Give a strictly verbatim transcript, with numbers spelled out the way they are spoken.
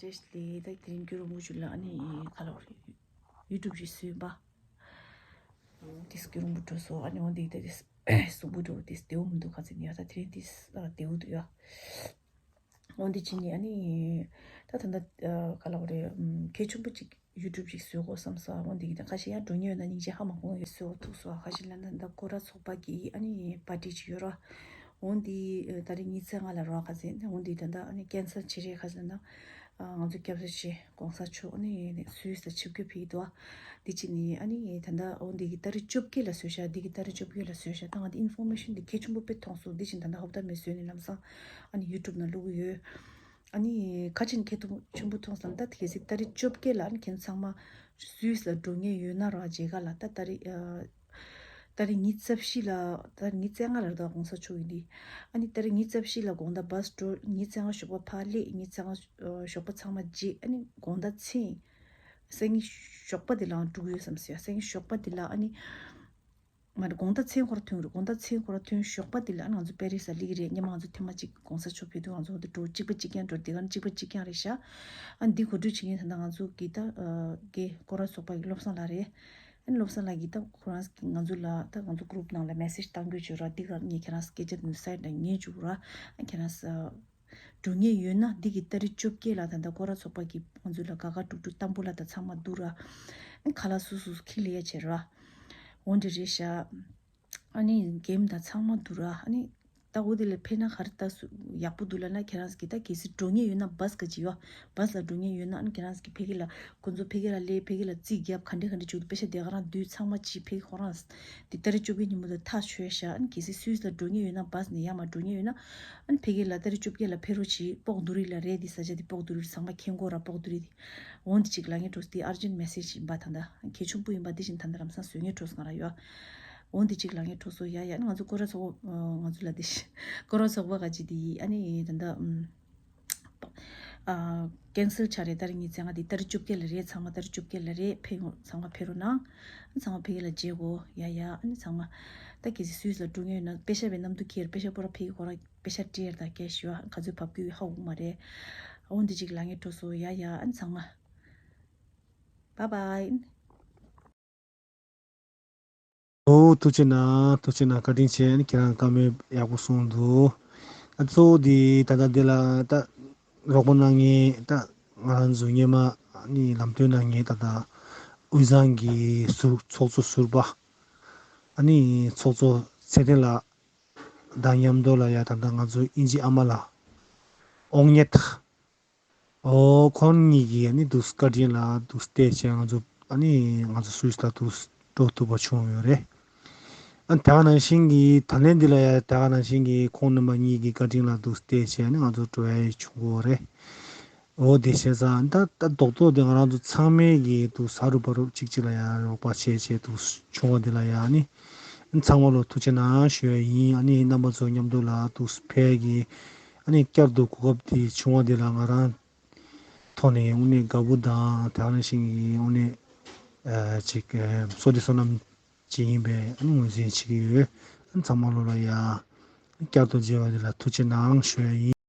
བཀྲ་ཤིས་བདེ་ལེགས། ད་དེ་རིང་རྒྱུན་རིང་པོ་ཞིག་ལ་ཨ་ནི་ག་ལ་བར་ཡུ་ཊུབ་ཞིག་བཟོས་པ། དེ་རྒྱུན་རིང་པོ་འགྲོ་སོང་། ཨ་ནི་འོན་ཏེ་ད་དེ་གཟུགས་པོ་འགྲོ་དེ་བདེ་པོ་མི་འདུག་ག་ཚོད་ཡིན་ཡ། ད་དེ་རིང་དེ་བདེ་པོ་འདུག་ཡ། འོན་ཏེ་ཅི་ནི་ཨ་ནི་ད་ད་ད་ག་ལ་བར་གལ་ཆེན་པོ་ཅིག་ཡུ་ཊུབ་ཅིག་བཟོ་དགོས་བསམ་སོང་། འོན་ཏེ་ད་ཁ་ཤས་ཡང་འགྲོ་མཁན་ཡོད་ན་སྙིང་རྗེ་ཧ་མ་གོ་ཡོད་བཟོ་ཐུག་སོང་། ཁ་ཤས་ལ་ད་ད་སྐོར་ར་ཚོགས་པ་གི་ཨ་ནི་པར་ཊི་ཅིག་ཡོད་ར། འོན་ཏེ་ད་རེས་ཉི་ཚེ་ལྔ་ལ་རོགས་ཁ་ཟེར་འོན་ཏེ་ད་ད་ཨ་ནི་ཀེན་སལ་བྱེད་རེས་ཁ་ཟེར་ན། ང་ཚོ་སྐྱབས་སུ་མཆི་གོང་ས་མཆོག་ནི་སུད་སི་ལ་ཆིབས་བསྒྱུར་ཕེབས་འདུག་འདི་ཅི་ནི་ཨ་ནི་ད་ལྟ་འོ་འདི་གི་ཏ་རིག་བཅོ་བརྒྱད་ལ་བཟོས་ཤག་འདི་གི་ཏ་རིག་བཅོ་བརྒྱད་ལ་བཟོས་ཤག་ད་ང་འདི་ཨིན་ཕོར་མེ་ཤན་འདི་གལ་ཆེན་པོ་དཔེ་མཐོང་སོང་། འདི་ཅི་ད་ལྟ་ཧོབ་ཏ་མེ་བཟོས་ནས་ལམ་སང་ཨ་ནི་ཡུ་ཊུབ་ནང་བླུག་གི་ཡོད། ཨ་ནི་ག་ཅིན་གལ་ཆེན་པོ་མཐོང་སོང་། ད་གལ་སྲིད་ཏ་རིག་བཅོ་བརྒྱད་ལ་ཨ་ནི་ཁྱེད་ཚང་མ་སུད་སི་ལ་འགྲོ་མཁན་ཡོད་ན་ར་མཇལ་ཁ་ལ་ད་ཏ་རིག་ཏ་རིག་ཉི་ཤུ་རྩ་བཞི་ལ་ཏ་རིག་ཉི་ཤུ་རྩ་ལྔ་ལ་རེད་ད་གོང་ས་མཆོག་གི་འདི། ཨ་ནི་ཏ་རིག་ཉི་ཤུ་རྩ་བཞི་ལ་དགོང་དག་བཱས་འགྲོ། ཉི་ཤུ་རྩ་ལྔ་ཞོགས་པ་ཕར་སླེབས། ཉི་ཤུ་རྩ་ལྔ་ཞོགས་པ་ཚང་མ་བརྗེད། ཨ་ནི་དགོང་དག་མཚན་སང་ཉིན་ཞོགས་པ་འདི་ལའང་འགྲོ་གི་ཡོད་བསམ་སོང་ཡ། སང་ཉིན་ཞོགས་པ་འདི་ལ་ཨ་ནི་མ་རེད། དགོང་དག་མཚན་ཁོ་ར་ཐོན་རེད། དགོང་དག་མཚན་ཁོ་ར་ཐོན། ཞོགས་པ་འདི་ལ་ཨ་ནི་ང་ཚོ་པེ་རི་སི་ལ་སླེབས་ཀྱི་རེད། སྔོན་མ་ང་ཚོ་ཐེངས་མ་གཅིག་གོང་ས་མཆོག་ཕེབས་དུས་ང་ཚོ་འདི་འགྲོ་གཅིག་པ་གཅིག་རྐྱང་འགྲོ། འདི་ག་ནི་གཅིག་པ་གཅིག་རྐྱང་རེད་ཤག་ཨ་ནི་འདི་གོ་སྒྲིག་བྱེད་མཁན་ད་ལྟ་ང་ཚོ་གི་ད་ཨ་གི་སྐོར་ར་ཚོགས་པ་གི་བློ་བཟང་ལགས་རེད། ཨ་ནི་བློ་བཟང་ལགས་ཀྱིས་ད་ཁོ་རང་གིས་ང་ཚོ་ལ་ད་ང་ཚོ་གུ་རུབ་ནང་ལ་མེ་སེ་ཇི་བཏང་དགོས་བྱུང་ར། འདི་ག་ངས་ཁྱེད་རང་སྐད་ཆ་འདི་སའིཌ་ལ་ཉན་བཅུག་ར། ཨ་ཁྱེད་རང་ས་འགྲོ་མཁན་ཡོད་ན་འདི་གི་ཏ་རིག་བཅོ་བརྒྱད་ལ་ད་ལྟ་སྐོར་ར་ཚོགས་པ་གིས་ང་ཚོ་ལ་དགའ་དགའ་སྤྲོ་སྤྲོ་ཏམ་བུ་ལ་ད་ཚང་མ་བསྡུ་ར། ཨ་ཁ་ལག་སོ་སོ་སོ་ཁྱེར་ལེ་ཡ་བྱེད་ར། འོ་འདི་རེད་ཤག་ཨ་ནི་གེམ་ད་ཚང་མ་བསྡུ་ར། ཨ་ནི་ད་འོ་དེ་ལ་ཕེབས་ན་ག་རེ་ད་སུ་ཡག་པོ་འདུག་ལབ་ན། ཁྱེད་རང་གིས་ད་གལ་སྲིད་འགྲོ་མཁན་ཡོད་ན་བཱས་ག་ཅིག་ཡོད། བཱས་ལ་འགྲོ་མཁན་ཡོད་ན་ཨ་ནི་ཁྱེད་རང་གིས་ཕ་གི་ལ་ཁོ་ཚོ་ཕ་གི་ལ་སླེབས། ཕ་གི་ལ་རྩིས་རྒྱབ། ག་འདྲ་ག་འདྲ་བྱུང་འདུག་པེ་ཤ་དེ་ག་རང་བསྡུས་ཚང་མ་བྱས། ཕ་གི་ཁོ་རང་དེ་ཏ་རིག་བཅོ་བརྒྱད་ཉིན་མོ་དེ་ཐག་ཆོད་ཤག་ཨ་ནི་གལ་སྲིད་སུད་སི་ལ་འགྲོ་མཁན་ཡོད་ན་བཱས་ནས་ཡར་མར་འགྲོ་མཁན་ཡོད་ན་ཨ་ནི་ཕ་གི་ལ་ཏ་རིག་བཅོ་བརྒྱད་ལ་ཕེབས་རོགས་བྱེད། སྤོག་རྡོ་རི་ལ་རེད། དེ་ས་ཆ་དེ་སྤོག་རྡོ་རི་ཚང་མ་མཁྱེན་གོ་ར། སྤོག་རྡོ་རི་དེ། འོ་འདི་གཅིག་ལབ་མཁན་འགྲོ་སོང་། དེ་ཨར་ཇེན་མེ་སེ་ཇི་ཡིན་པ་ད་ལྟ་གལ་ཆེན་པོ་ཡིན་པ་དེ་བཞིན་ད་ལྟ་ལམ་སང་བཟོ་མཁན་འགྲོ་སོང་ང་རང་ཡོད། འོ་འདི་གཅིག་ལབ་མཁན་འགྲོ་སོང་། ཡ་ཡ། ང་ཚོ་སྐོར་ར་ཚོགས་ང་ཚོ་ལ་དེ་སྐོར་ར་ཚོགས་པ་ག་ཅི་དེ་ཡིན། ཨ་ནི་ད་ལྟ་ཨ་ཀེན་སལ་ཆགས་རེད། ཏ་རིག་ཉི་ཤུ་རྩ་ལྔ་དེ་ཏ་རིག་བཅོ་བརྒྱད་ལ་རེད། ཚང་མ་ཏ་རིག་བཅོ་བརྒྱད་ལ་རེད། ཕེབས་ཡོང་། ཚང་མ་ཕེབས་རོགས་གནང་། ཨ་ཚང་མ་ཕ་གི་ལ་མཇལ་གོ། ཡ་ཡ། ཨ་ནི་ཚང་མ་ད་གལ་སྲིད་སུད་སི་ལ་འགྲོ་མཁན་ཡོད་ན་པེ་ཤ་བའི་གནམ་དུ་ཁྱེར། པེ་ཤ་པོ་ར་ཕ་གི་ཁོ་ར་པེ་ཤ་སྤྲད་ད་སྐད་ཞུ་བ་ག་ཚོད་བབས་ཀྱི་ཡོད་ཧ་གོ་མ་རེད། འོ་འདི་གཅིག་ལབ་མཁན་འགྲོ་སོང་། ཡ་ཡ། ཨ་ནི་ཚང་མ་བཱའི་བཱའི། ཨོ་ཐུགས་རྗེ་གནང་། ཐུགས་རྗེ་གནང་། བཀའ་དྲིན་ཆེ། ཨ་ནི་ཁྱེད་རང་བཀའ་མོལ་ཡག་པོ་གསུངས་འདུག་ཨ་གཙོ་བོ་འདི་ད་ལྟ་འདི་ལ་ད་རོགས་པ་གནང་མཁན་ད་ང་རང་ཚོ་སྔོན་མ་ཨ་ནི་ལམ་སྟོན་གནང་མཁན་ད་ལྟ་དབུས་གཙང་གི་ཟུར་ཚོགས་གཙོ་ཟུར་པ་ཨ་ནི་ཚོགས་གཙོ་ཚེ་བརྟན་ལགས་དང་མཉམ་དུ་ལ་ཡ་ད་ལྟ་ང་ཚོ་ཨིན་ཇི་ཨ་མ་ལགས་ཨོང་ཉེ་ཐག་ཨོ་ཁོང་གཉིས་ཀྱིས་ཨ་ནི་འདུག་བཀའ་དྲིན་ལ་འདུག་བལྟས་བྱས་ང་ཚོ་ཨ་ནི་ང་ཚོ་སུད་སི་ལ་འདུག་འགྲོ་ཐུབ་པ་བྱུང་ཡོད་རེད། ཨ་ནི་དེ་ག་ནང་བཞིན་གྱི་ད་ལན་འདི་ལ་ཡ་དེ་ག་ནང་བཞིན་གྱི་ཁོང་རྣམ་པ་གཉིས་ཀྱི་བཀའ་དྲིན་ལ་འདུག་བལྟས་བྱས་ཨ་ནི་ང་ཚོ་འགྲོ་ཡ་བྱུང་གི་ཡོད་རེད། འོ་དེ་བྱས་ཙང་ད་ད་རྡོག་རྡོག་དེ་ང་རང་ཚོ་ཚང་མས་ཀྱི་འདུག་ཟ་རུབ་པ་རུབ་གཅིག་གཅིག་ལ་ཡ་རོགས་པ་བྱས་བྱས་འདུག་བྱུང་བ་འདི་ལ་ཡ་ཨ་ནི་ཚང་མ་ལ་ཐུགས་རྗེ་གནང་ཞུ་ཡ་ཡིན། ཨ་ནི་རྣམ་པ་ཚོ་མཉམ་དུ་ལ་འདུག་ཕེབས་ཀྱི་ཨ་ནི་བསྐྱར་དུ་གོ་སྐབས་དེ་བྱུང་བ་འདི་ལ་ང་རང་ཐོག་ནས་དངོས་གནས་དགའ་པོ་དང་དེ་ག་ནང་བཞིན་གྱི་དངོས་གནས་ཨ་ཅིག་ཨ་བསོད་བདེ་བསོད་ནམས་ཅིག་ཡིན་པའི་ཨ་ནི་ངོས་འཛིན་བྱེད་ཀྱི་ཡོད། ཨ་ནི་ཚང་མ་ལོ་ལ་ཡ་བསྐྱར་དུ་མཇལ་བ་འདི་ལ་ཐུགས་རྗེ་གནང་ཞུ་ཡ་ཡིན།